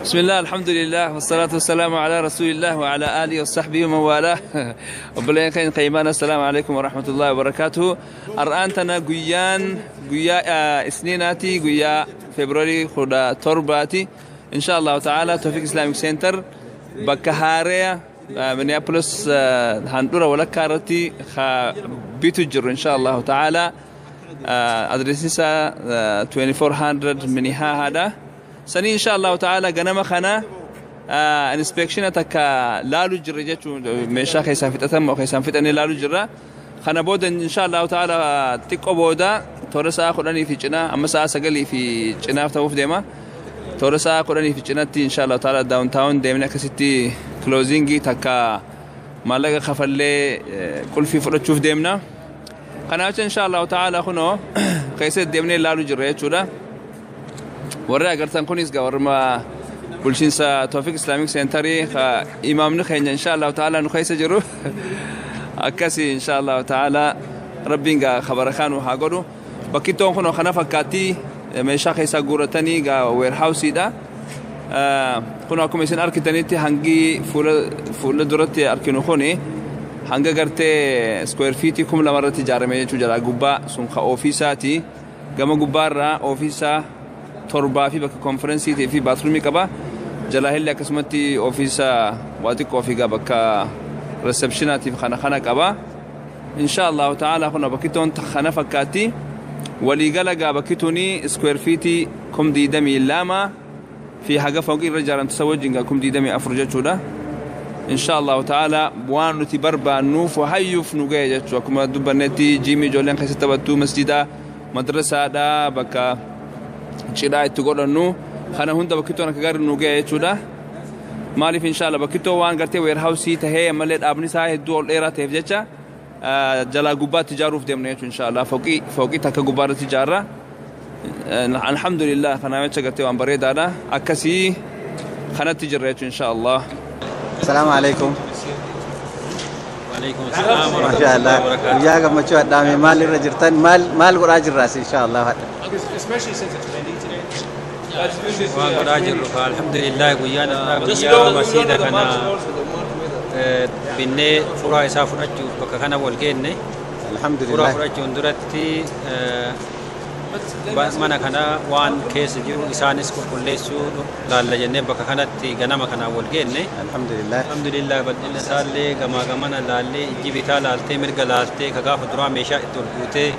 بسم الله، الحمد لله، والصلاة والسلام على رسول الله وعلى آله وصحبه ومن والاه. Obboleen keenya qayyimaan، السلام عليكم ورحمة الله وبركاته. Har'aan tana guyyaan guyyaa Isniinaati, guyyaa February 17ti. إن شاء الله تعالى Tawfiq Islamic Center bakka haareya Minneapolis handhura walakkaa irratti bitu jirru إن شاء الله تعالى. Adreesni isaa 2400 Minnehahaadha. Sanii إن شاء الله تعالى ganama kana inspection takka laalu jirra jechuun meeshaa keessaa fixatan moo keessaan fixanii laalu jirra. Kana booda إن شاء الله تعالى xiqqoo booda toora sa'a 10 fi cinaa, amma sa'a 9 fi cinaaf ta'uuf deema. Toora sa'a 10 fi cinaatti إن شاء الله تعالى downtown deemnee akkasitti closingii takka maallaqa kafallee qulfii fudhachuuf deemna. Kanaaf إن شاء الله تعالى kunoo keessatti deemnee laalu jirra jechuudha. Warri agartan kunis gaa warma bulchiinsa Tawfiq Islamic Centerii imaamni keenya إن شاء الله تعالى nu keessa jiru. Akkasi إن شاء الله تعالى rabbiin gaa khabara nu haa godhu. Bakkittoon kun kana fakkaatti, meeshaa keessaa guuratanii gaa warehouseiidha. Kun akkuma isin arkitanitti hangi fuula duratti arkinu kuni hanga gartee square feetii 2000 irratti ijaarame jechuu jala. Gubbaa sun ka officeaati. Gama gubbaarraa office torbaa fi bakka conferenceiitii fi bathroomii qaba. Jalaa illee akkasumatti office waa xiqqoo fi bakka receptionaatiif kana kana qaba. إن شاء الله تعالى kun bakkittoon kana fakkaatti. Waliigala gaa bakki tuni square feetii 22,000 fi haga fooqii irra ijaaramte isa wajjin gaa 24,000 jechuudha. إن شاء الله تعالى waan nuti barbaannuuf hayyuuf nu ga'e jechuu. Akkuma dubbannetti gymii ijoolleen keessatti taphattu, masjida, madrasaadha, bakka cidhaa itti godhannu kana hunda bakkittoon akka gaarii nu ga'e jechuudha. Maaliif إن شاء الله bakkittoo waan gartee warehouseii tahee ammallee dhaabni isaa hedduu ol dheeraa ta'eef jecha jalaa gubbaatti ijaaruuf deemna jechuudha. إن شاء الله fooqii takka gubbaarratti ijaarra. الحمد لله kanaaf jecha gartee waan bareedaadha, akkasii kanatti jirra jechuudha إن شاء الله. السلام عليكم. وعليكم السلام ما شاء الله. وبركاته. Guyyaa gammachuu addaame maal irra jirtan, maal maal godhaa jirraas إن شاء الله hadha? Especially since it's raining today. Waan godhaa jirru fa الحمد لله guyyaan har'aa guyyaa masiida kana binnee furaa isaa fudhachuuf bakka kana wal geenne. الحمد Furaa لله. Fudhachuun duratti mana kana waan keessa jiru isaanis qulqulleessuu laalla jennee bakka kanatti ganama kanaan wal geenne. الحمد لله. الحمد لله bal'ina isaallee gamaa gamana laallee, ijji bitaa laaltee mirga laaltee ka gaafa duraa meeshaa itti ol guutee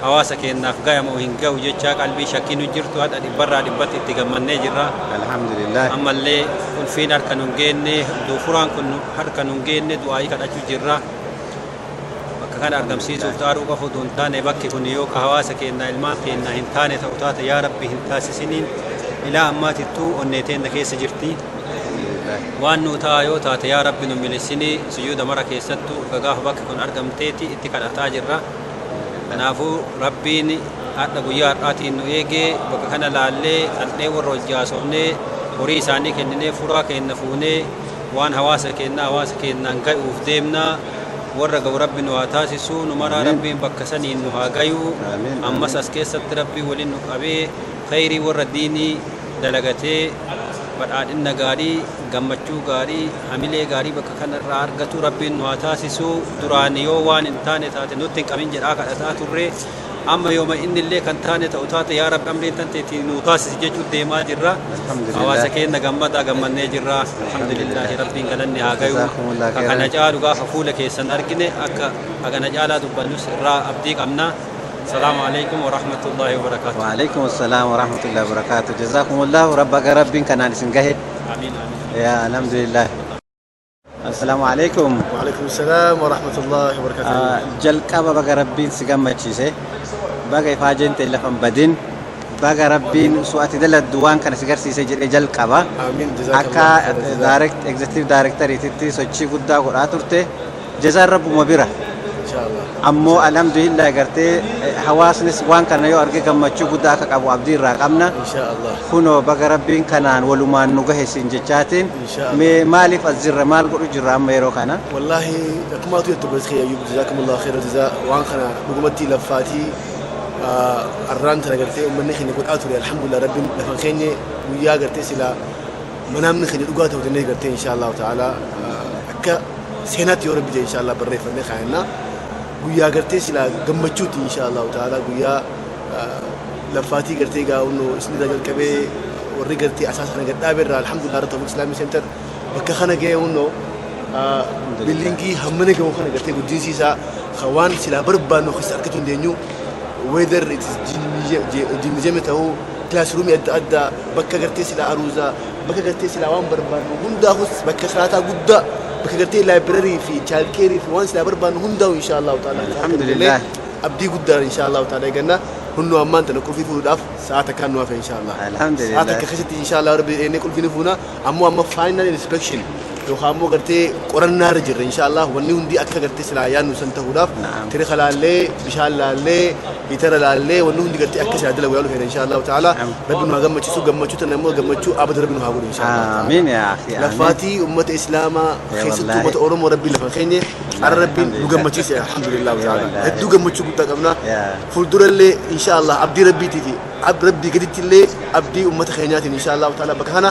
hawaasa keenyaaf gayamoo hin gahu jechaa qalbii shakkiin jirtu hadha dhibbarraa dhibbatti itti gammannee jirra. الحمد لله. Ammallee ulfiin harka nun geenne, furaan kun harka nun geenne, du'aayii kadhachuu jirra. Bakka kana argamsiisuuf xaaruu qofa otoo hin taane, bakki kun yoo ka hawaasa keenya ilmaan keenya hin taane ta'u taate, yaa rabbi hin taasisiniin ilaa ammaatittuu onnee teenna keessa jirti. Waan nu ta'a yoo taate, yaa rabbi nu milisinii sujuuda mara keessattuu gaafa bakki kun argamteeti itti kadhataa jirra. Kanaafuu rabbiin hadha guyyaa har'aatiin nu eegee bakka kana laallee dhandhee warra hojjaasofnee horii isaanii kenninee furaa keenna fuunee waan hawaasa keenna hawaasa keenyaan ga'uuf deemnaa. Warra ga'u rabbi nu haa taasisu, nu maraa rabbiin bakka saniin nu haa gayu. Amiin. Ammas as keessatti rabbii waliin nu qabee khayrii warra diinii dalagatee badhaadhina gaarii, gammachuu gaarii, hamilee gaarii bakka kanarraa argatu rabbiin nu haa taasisu. Duraan yoo waan hin taane taate nutti hin qabin jedhaa kadhataa turre. Amma yooma inni illee kan taane ta'u taate, yaa rabbi amriin tan teetii nu taasisi jechuun deemaa jirra. Alhamdulillah. Hawaasa keenya gammadaa gammannee jirra. الحمد لله rabbiin galanni haa gayu. جزاكم الله Ka kana خيرا. Caalu gaafa fuula keessan argine akka kana caalaa dubbannus irraa abdii qabna. السلام عليكم ورحمة الله وبركاته. وعليكم السلام ورحمة الله وبركاته. جزاكم الله ربك ربين kanaan isin gahe. آمين آمين. يا الحمد لله. السلام عليكم. وعليكم السلام ورحمة الله وبركاته. Jalqaba baga rabbiin si gammachiise, baga ifaajeen ta'e lafan badin, baga rabbiin su'ati daladdu waan kana si garsiise jedhe jalqaba. آمين جزاك Akka الله خير الجزاء. Direct executive directoriititti sochii guddaa godhaa turte, jazaan rabbuma bira. إن شاء الله. Ammoo الحمد لله gartee hawaasnis waan kana yoo arge gammachuu guddaa akka qabu abdii irraa qabna. إن شاء الله. Kunoo baga rabbiin kanaan walumaan nu gahe siin jechaatiin. إن شاء الله. Mee maaliif as jirra, maal godhu jirra amma yeroo kana? والله akkuma atu jettu obboleessi kiyya Ayyub, جزاكم الله خير الجزاء. Waan kana dhugumatti laffaatii arraan tana gartee uummanni keenya godhaa ture, الحمد لله rabbiin lafa keenya guyyaa gartee silaa Manaamni keenya dhugaa ta'u jennee gartee insha Allahu ta'ala akka seenaatti yoo rabbi jedhe insha Allah barreeffannee kaa'annaa. Guyyaa gartee silaa gammachuuti insha Allahu ta'ala, guyyaa laffaatii gartee gaa'uun isinirraa jalqabee warri gartee asaasa kana gad dhaabe irraa, alhamdulillah, irra Tawfiq Islamic Center bakka kana ga'e. Hunnoo buildingii hammana gahu kana gartee guddinsi isaa kan waan silaa barbaannu keessa argachuu dandeenyu, whether it is gymnasium ta'uu, classroomii adda addaa, bakka gartee silaa aruuzaa, bakka gartee silaa waan barbaannu hundaafus, bakka salaataa guddaa, bakka gartee library fi childcareii fi waan silaa barbaannu hundaa'u insha Allahu ta'ala. Alhamdulillah. Abdii guddaan insha Allahu ta'ala eeganna. Hunnoo ammaan tana qulfii fuudhuudhaaf sa'a takkaan nu hafe insha Allah. Alhamdulillah. Sa'a takka keessatti insha Allah rabbi eennee qulfii ni fuuna. Ammoo amma final inspection yookaan ammoo gartee qorannaa irra jirra insha Allah, wanni hundi akka gartee silaa yaadnu san ta'uudhaaf. Tiriqa laallee, bishaan laallee, heatera laallee, wanni hundi gartee akka silaa dalagu yaalu feena insha Allah ta'ala. Rabbi nu haa gammachiisu, gammachuu tana immoo gammachuu abada rabbi nu haa godhu insha Allah. Amiin yaa akhi. Amiin. Lafaatii ummata islaamaa keessattuu ummata Oromoo rabbi lafa keenye har'a rabbiin nu gammachiise, alhamdulillah ta'ala. Hedduu gammachuu guddaa qabna. Fuuldurallee insha Allah abdii rabbiitii fi rabbii gaditti illee abdii ummata keenyaatiin insha Allah ta'ala bakka kana,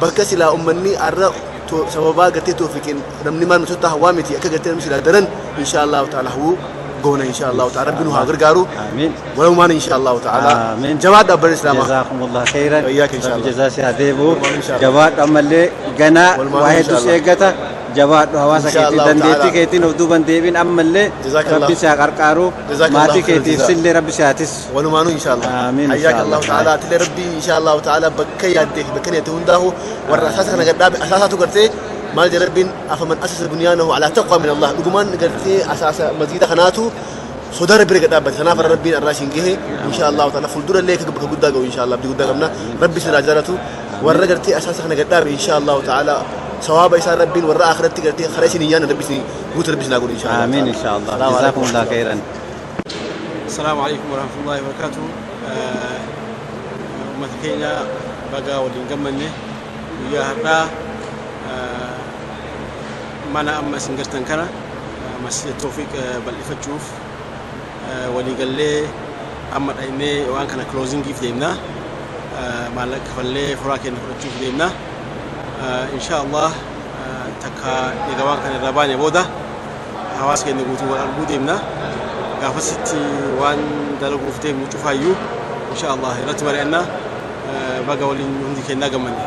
bakka silaa ummanni har'a sababaa gartee toofiqiin namni maal nuti hawaa miti, akka gartee namni silaa daran insha Allah ta'ala hawuu goona insha Allah ta'ala. Rabbi nu haa gargaaru. Amiin. Walumaan insha Allah ta'ala. Amiin. Jabaadha abbaan islaamaa. Jazakumullah khairan. Wayyaaka insha Rabbi Allah. jazaa si haa deebi'u. Walumaan insha Allah. Jabaadhu, ammallee ganaa Walumaan waa insha hedduu si Allah. eeggata. Jabaadhu, hawaasa Insha keetii Allah dandeettii ta'ala. keetiin of duuban deebiin ammallee Jazakallah. Rabbi si haa qarqaaru. Jazakallah Maatii khairan keetiif jazaa. sillee Rabbi si haa tisu. Walumaanuu insha Allah. Amiin, insha Hayyaaka Allah. Allah ta'ala. Atilee rabbi insha Allah ta'ala bakka yaaddee fi bakka niyyatte hundaahu warra asaasa kana gadhaabe asaasaatu gartee maal jedha rabbiin, "Afaman asasa bunyaanahu alaa taqwa min Allah." Dhugumaan gartee asaasa masjida kanaatu sodaa rabbi irra dhaabbate. Kanaaf har'a rabbiin irraa isin gahe insha Allah ta'ala. Fuuldura illee akka bakka guddaa gahu insha Allah abdii guddaa qabna. Rabbi sirraa jaalatu. Warra gartee asaasa kana gadhaabe insha Allah ta'ala sawaaba isaa rabbiin warra akhiratti gartee karaa isin hin yaadne rabbi isin guutu, rabbi isin haa godhu insha Allah. Amiin insha Allah. Salaamu alaikum. Jazakumullah khairan. السلام عليكم ورحمة الله وبركاته. Uummata keenya, baga waliin gammanne. Guyyaa har'aa mana amma isin gartan kana, masjida Toofiq, bal'ifachuuf waliigallee amma dhaynee waan kana closingiif deemna. Maallaqa kafallee furaa keenya fudhachuuf deemna. Insha Allah takka eega waan kana irraa baane booda hawaasa keenya guutuu wal arguu deemna. Gaafasitti waan dalaguuf deemnu cufaayyuu insha Allah irratti mari'anna. Baga waliin hundi keenyaa gammanne.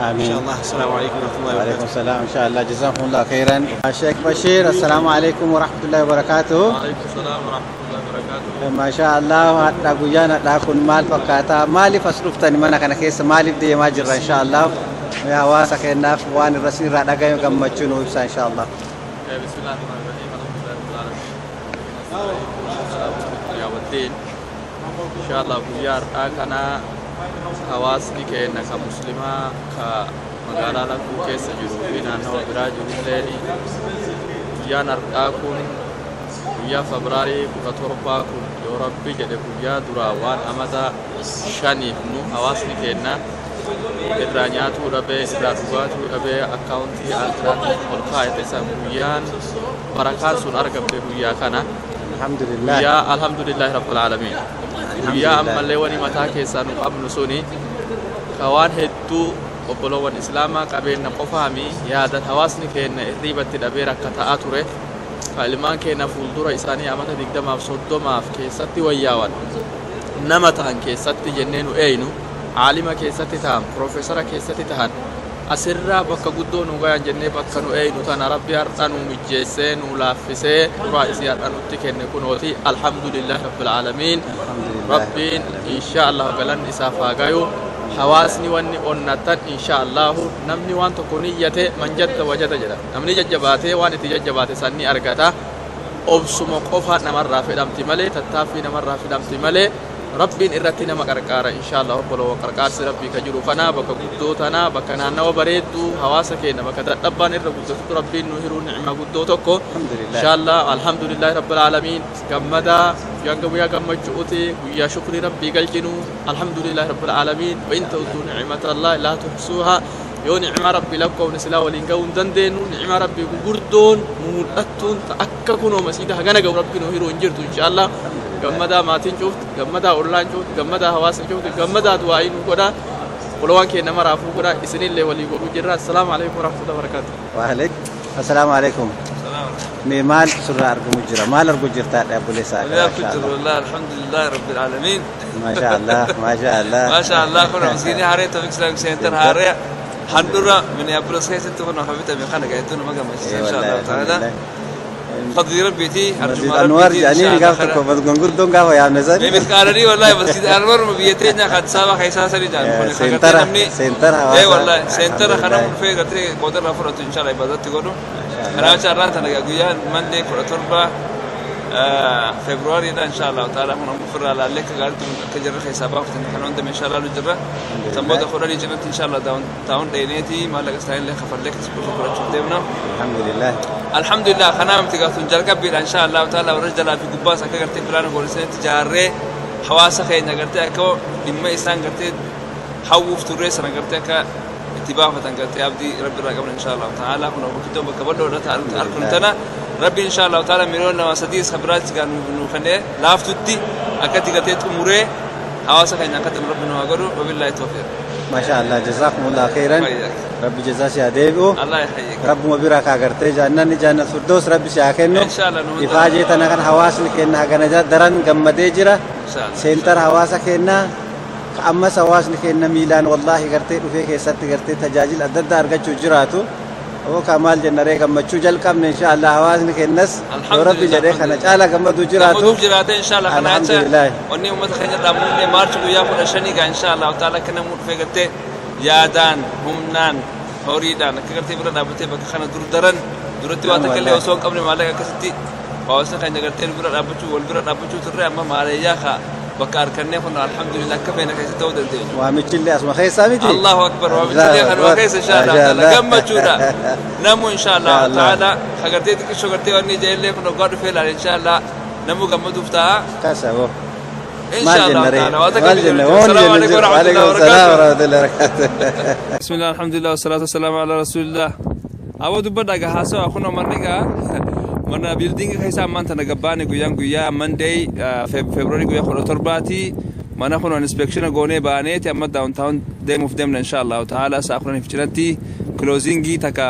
Amiin. Insha Allah. Assalaamu alaikum warahmatullahi وعليكم wabarakatuh. السلام إن شاء الله. جزاكم الله خيرا. شيخ بشير، السلام عليكم ورحمة الله وبركاته. وعليكم السلام ورحمة الله وبركاته. ما شاء الله, hadha guyyaan hadhaa kun maal fakkaata? Maaliif as dhuftani? Mana kana keessa maaliif deemaa jirra insha Allah? Mee hawaasa keenyaaf waan irra irraa dhagayu gammachuu nu ibsa insha Allah. بسم الله الرحمن الرحيم، الحمد لله رب العالمين، والدين. إن شاء الله guyyaa har'aa kana hawaasni keenya ka muslimaa ka magaalaa Lakkuu keessa jiruu fi naannawa biraa jirullee, guyyaan har'aa kun guyyaa Febraarii 17 kun yoo rabbi jedhe guyyaa duraa waan amata 5f nu hawaasni keenya irraa nyaatuu dhabee, irraa dhugaatuu dhabee, accountii akiraatti ol kaa'ate san guyyaan barakaan sun argamte guyyaa kana. Alhamdulillah. Guyyaa alhamdulillahi rabbil aalamiin, guyyaa ammallee wani mataa keessaa nu qabnu suni ka waan hedduu obboloowwan islaamaa qabeenya qofaami yaadan hawaasni keenya irriibatti dhabee rakka ta'aa ture, ka ilmaan keenya fuuldura isaanii amata 20f 30f keessatti wayyaawan nama ta'an keessatti jennee nu eeynu, caalima keessatti ta'an, profeesara keessatti ta'an, asirraa bakka guddoo nu gayan jennee bakka nu eeynu tana rabbi har'a nu mijjeessee, nu laaffisee, duraa isii har'a nutti kenne kunooti. Alhamdulillahi rabbil aalamiin. Rabbiin insha Allah galanni isaaf haa gayu. Hawaasni wanni onnattan insha Allahu namni waan tokko niyyate, "Man jadda wajada" jedha. Namni jajjabaatee waan itti jajjabaate sanni argata. Obsuma qofa namarraa fedhamti malee, tattaaffii namarraa fedhamti malee, rabbiin irratti nama qarqaara insha Allah. Obboloo, qarqaarsi rabbii ka jiru kana bakka guddoo tana, bakka naannawa bareedduu, hawaasa keenya bakka dadhabbaan irra guddatutti rabbiin nu hiruu nicma guddoo tokko insha Allah. Alhamdulillahi rabbil aalamiin. Gammadaa, guyyaan guyyaa gammachuuti, guyyaa shukrii rabbii galchinu. Alhamdulillahi rabbil aalamiin. "Wa in ta'uddu nicmata allahi laa tuhsuuhaa." Yoo nicmaa rabbii lakkoofne silaa waliin ga'uu hin dandeenyu. Nicmaa rabbii gugurdoon mul'attuun ta akka kunoo masiida hagana ga'u rabbi nu hiruu hin jirtu insha Allah. Gammadaa, maatiin cufti gammadaa, ollaan cufti gammadaa, hawaasni cufti gammadaa, du'aa'ii nu godha. Obbolowwan keenya maraafuu godha isinillee walii godhuu jirra. Assalaamu alaikum warahmatullahi wabarakatuh. Waalaikum. Assalaamu alaikum. Mee maal surraa argamu jira? Maal argu jirtaa obboleessaa? والله الحمد لله رب العالمين. ما شاء الله، ما شاء الله. ما شاء الله. كنا مسكيني هاري توفيق Islamic Center هاري handhuura Minneapolis keessatti kun hafita meeqana gaayituun maga masjid إن شاء الله تعالى فضل ربيتي. Masjid Anwar jedhanii gaaf tokko gurguddoon gaafa yaamne san. Misqaalanii wallahi Masjid Anwar biyya teenya kan saba keessaa sani jaan kun Seentara seentara ee hawaasaa. Wallahi seentara kana dhufee gartee qoodarraa fudhatu إن شاء الله ibaadatti godhu. Kanaaf carraan tana guyyaa Monday 17 February dha إن شاء الله تعالى. Kun ammoo ofirraa laallee akka gaariitti akka jirra keessaa baafatan kan hunda إن شاء الله jirra. San booda 10 cinatti إن شاء الله downtown dheeneeti maallaqa isaaniillee kafallee akkasii fudhachuuf deemna. Alhamdulillah. Alhamdulillah, kanaaf miti gaaftuun jalqabbiidha إن شاء الله تعالى. Warra jalaa fi gubbaas akka gartee plan gooliseetti jaarree hawaasa keenya gartee akka dhimma isaan gartee hawwuuf turree sana gartee akka itti baafatan gartee abdii rabbi irraa qabna إن شاء الله تعالى. Kun gurguddoo bakka bal'oodha arginu tana rabbi إن شاء الله تعالى 2 miliyoona 3 sabiraatti gaan nu kennee laaftutti akkatti gartee xumuree hawaasa keenya akkatti rabbi nu haa godhu. وبالله التوفيق. ما شاء الله، جزاكم الله خيرا. وإياك. Rabbi jazaa si haa deebi'u. الله يحييك. Rabbuma bira kaa gartee jannanni jannat firdaus rabbi si haa kennu. إن شاء الله nu hunda. Ifaajee tana kan hawaasni kenna hagana daran gammadee jira. إن شاء الله. Seentara hawaasa kennaa ka ammas hawaasni kenna miilaan wallaahi gartee dhufee keessatti gartee tajaajila adda addaa argachuu jiraatu. Ka maal jennaree gammachuu jalqabne إن شاء الله hawaasni kennas yoo rabbi jedhee kana caala gammaduu jiraatu. Gammaduuf jiraate إن شاء الله kana acha. Alhamdulillah. Wanni uummata keenya dhaamuun March guyyaa 15 gaa إن شاء الله تعالى akka namni dhufee gartee yaadaan humnaan horiidhaan akka gartee bira dhaabbatee bakka kana dur daran duratti waa takka illee osoo hin qabne maallaqa akkasitti hawaasni keenya gartee bira dhaabbachuu wal bira dhaabbachuu turre amma maalayyaa ka bakka harkannee kun alhamdulillah akka feena keessa ta'uu dandeenyu. Waamichillee asuma keessaa miti. الله أكبر. Waamichillee kanuma keessa إن شاء الله تعالى gammachuudha. Namu إن شاء الله تعالى hagartee xiqqishoo gartee wanni ijaillee kun waggaa dhufee ilaale إن شاء الله namu gammaduuf ta'a. Kaasa boo. إن Maal شاء الله jenna ree? تعالى. Waa takka Maal jenna? Waan السلام jenna عليكم jiru. ورحمة الله وعليكم السلام وبركاته. ورحمة الله وبركاته. بسم الله الحمد لله والصلاة والسلام على رسول الله. Awwa dubbadha gaa haasawa kun manni gaa mana building keessa ammaan tana gabbaane guyyaan guyyaa Monday February guyyaa 17ti mana kun inspection goonee baaneeti amma downtown deemuuf deemna إن شاء الله تعالى sa'a 10 cinatti closingii takka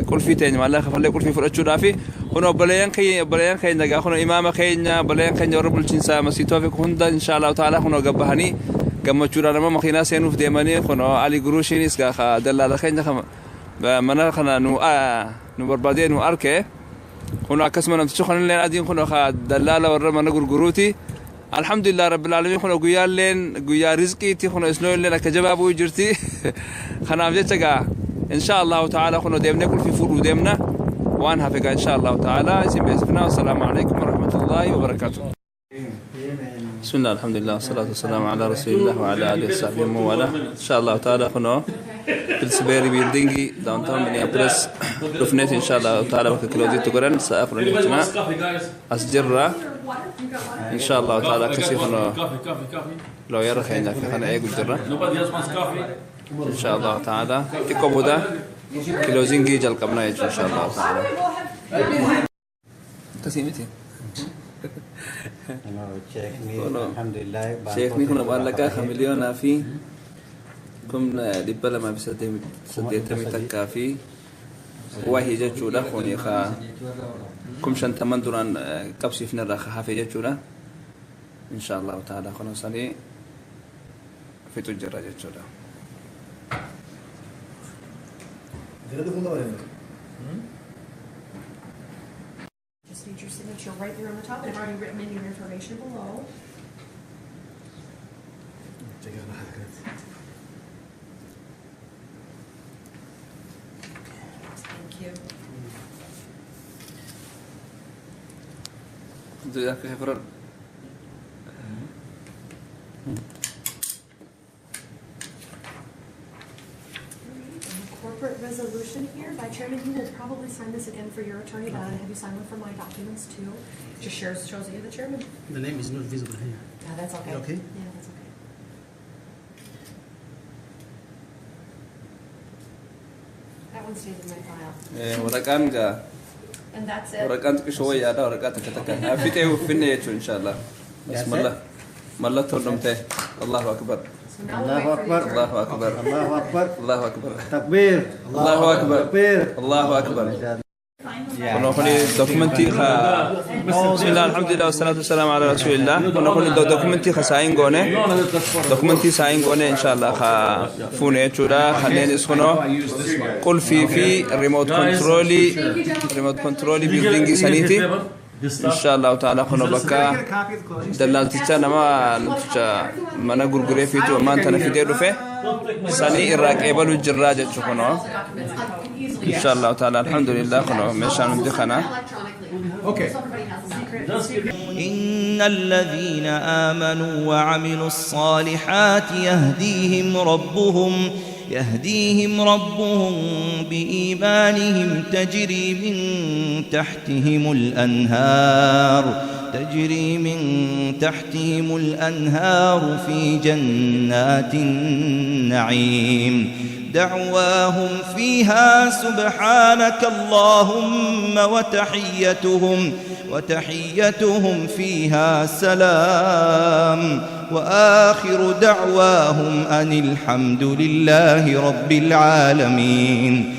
qulfii teenya maallaqa kafallee qulfii fudhachuudhaafi. Kun obboleeyyan keenya gaa kun imaama keenya obboleeyyan keenya warra bulchiinsa masiitoo fi hunda إن شاء الله تعالى kun gabbahanii gammachuudhaan nama makiinaa seenuuf deemanii. Kun Ali Guruushiinis gaa dallaala keenya mana kana nu barbaadee nu arke. Kun akkasuma namtichi kunillee adiin kun dallaala warra mana gurguruuti. الحمد لله رب العالمين. Kun guyyaalleen guyyaa rizqiiti. Kun isnoo illeen akka jabaa bu'uu jirti. Kanaaf jecha gaa إن شاء الله تعالى kun deemnee qulfii fuudhuu deemna. Waan hafe gaa إن شاء الله تعالى isin beeksifna. والسلام عليكم ورحمة الله وبركاته. بسم الله الحمد لله والصلاة والسلام على رسول الله وعلى آله وصحبه ومن والاه. إن شاء الله تعالى kunoo Pillsbury building downtown Minneapolis dhufneet إن شاء الله تعالى bakka closeitti godhan sa'a 10 cinaa as jirra إن شاء الله تعالى. Akkasii kunoo lawyera keenya akka kana eegu jirra إن شاء الله تعالى. Xiqqoo booda closingii jalqabna jechuudha إن شاء الله تعالى. Akkasii miti. Alhamdulillah. Sheekni kun maallaqaa kan 2,281,000 fi wahii jechuudha. Kuni ka 50,000 duraan qabsiifne irraa ka hafe jechuudha. إن شاء الله تعالى kun sanii fixu jira jechuudha. Gara dhufuun qaba deemna. Just need your signature right there on the top, and I've already written in your information below. Check out kanatti. Thank you. Akka fudhadhu. Alright, and the corporate resolution here by Chairman, you will probably sign this again for your attorney, but I'm gonna have you sign one for my documents too. Just shares, shows that you're the chairman. The name is not visible here. Yeah, that's okay. Okay? Yeah, that's okay. That one stays in my file. Waraqaan gaa And that's it. waraqaan xiqqishoo wayyaadha waraqaa takka takka fixee uffinne jechuun إن شاء الله. Bas mallattoon dhumte. الله أكبر. So So now we'll Allahu wait for the Akbar. attorney. Allahu Akbar. Allahu Akbar. Allahu Akbar. Takbiir. Allahu Akbar. Takbiir. Allahu Akbar. Kunoo kuni dokumentii ka bismillah, alhamdulillah, wasalaatu wasalaamu ala rasulillah. Kunoo kuni dokumentii ka sign goone, dokumentii sign goone, inshallah, ka fuune jechuudha. Kanneenis kunoo qulfii fi remote controlii, remote controlii buildingii saniiti, inshallah taala. Kunoo bakka dallaalticha, nama namticha mana gurguree fiitu ammaan tana fidee dhufe sanii irraa qeebaluu jirraa jechuu kunoo, inshallah taala. Alhamdulillah, kunoo meeshaan hundi kana. Electronically. So everybody has a secret. إن الذين آمنوا وعملوا الصالحات يهديهم ربهم بإيمانهم، تجري من تحتهم الأنهار في جنات النعيم. دعواهم فيها سبحانك اللهم وتحيتهم فيها سلام، وآخر دعواهم أن الحمد لله رب العالمين.